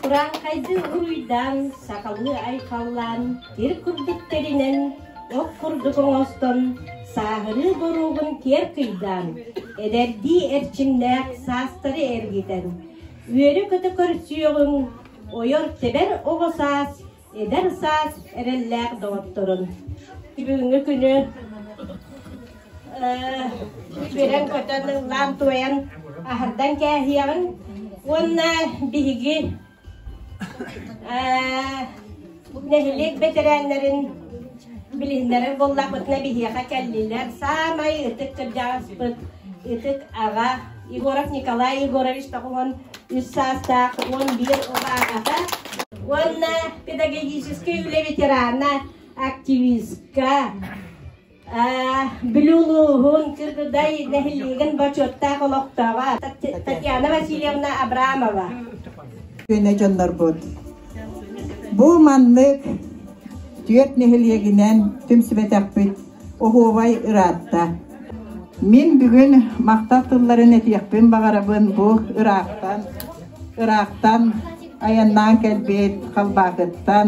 Урааҥхайды уруйдаан, сахалыы айхаллаан, тир курдук тэринэн, ох курдук оҥостон, сааһырыы боруогун киэр кыйдаан, эдэрдии эрчимнээх саастары эргитэн, үөрэ-көтө көрсүөҕүҥ, ойор-тэбэр оҕо саас, эдэр саас эрэллээх доҕотторун. Бүгүҥҥү күнү үөрэн-көтөн, ыллаан-туойан аһардан кээһиэҕиҥ уонна биһиги нэһилиэк бэтэрээннэрин билиһиннэрэр буоллахпытына биһиэхэ кэллилэр. Саамай ытык кырдьаҕаспыт, ытык аҕа Егоров Николай Егорович 93 саастаах 11 оҕо аҕата уонна педагогическай үлэ ветерана, активистка, Бүлүү улууһун Кыргыдай нэһилиэгин бочуоттаах олохтооҕо Татьяна Васильевна Абрамова. Күнэ дьоннорбут. Бу маннык түөрт нэһилиэгинэн түмсүбэтэхпит оһуобай ыраатта. Мин бүгүн махтал тылларын этиэхпин баҕарабын бу ыраахтан, ыраахтан айаннаан кэлбит Халбаакыттан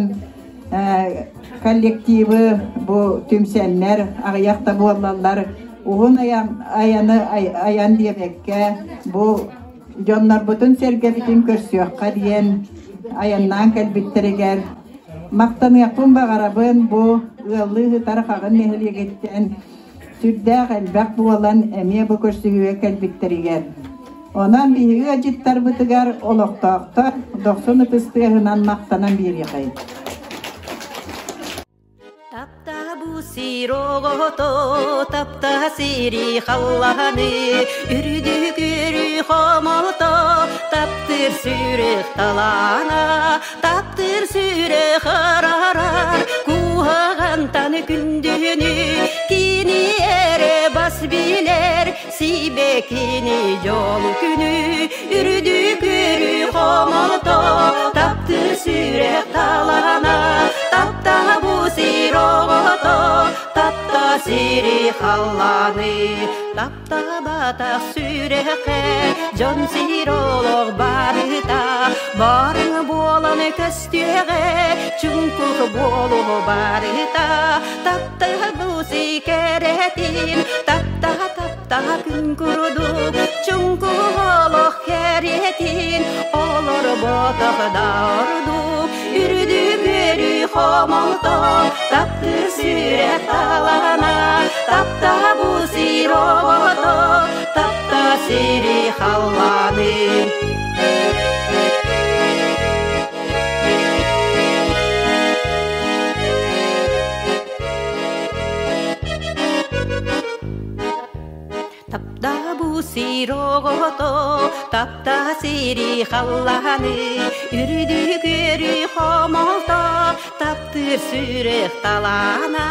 коллективы бу түмсэннэр аҕыйах да буоллаллар уһун айаны айан диэбэккэ бу дьоннорбутун сэргэбитин көрсүөххэ диэн айаннаан кэлбиттэригэр махтаныахпын баҕарабын бу ыаллыы сытар Хаҕын нэһилиэгиттэн сүрдээх элбэх буолан эмиэ бу көрсүһүүгэ кэлбиттэригэр. Онон биһиги ыалдьыттарбытыгар олохтоохтор дохсун ытыс тыаһынан махтанан биэриэхэйин. Таптаа бу сир оҕото, таптаа сири халлааны, үрдүк өрүү хомолто, таптыыр сүрэх талаана, таптыыр сүрэх араарар, куһаҕантан күндүнү, кини эрэ бас билэр, сибэкини дьол күнү, үрдүк өрүү хомолто, таптыыр сүрэх талаана, таптаа бу сир оҕото, тапта сири халлааны, таптаабатах сүрэххэ дьон сир олох барыта, барыҥ буолан көстүөҕэ, чуҥкук буолуо барыта, таптаа бу сикэрэтин, таптаа таптаа күн курдук, чуҥкук олох кэриэтин, олорботох да ордук, үрдүк үөрүү хомолто, таптыыр сүрэх талаана, таптаа бу сир оҕото, таптаа сири халлааны. Таптаа бу сир оҕото, таптаа сири халлааны, үрдүк үөрүү хомолто, таптыыр сүрэх талаана,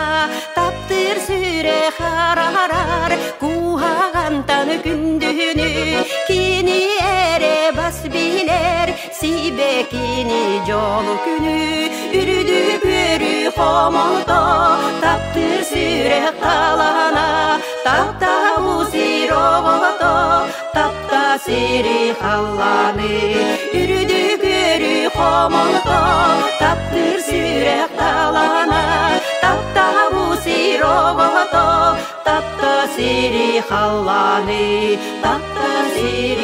таптыыр сүрэх араарар, куһаҕантан күндүнү, кини эрэ бас билэр, сибэкини дьол күнү, үрдүк үөрүү хомолто, таптыыр сүрэх талаана, таптаа сир оҕото, тапта сири халлааны, үрдүк үөрүү хомолто, таптыыр сүрэх талаана, таптаа сир оҕото, тапта сири халлааны, тапта сири.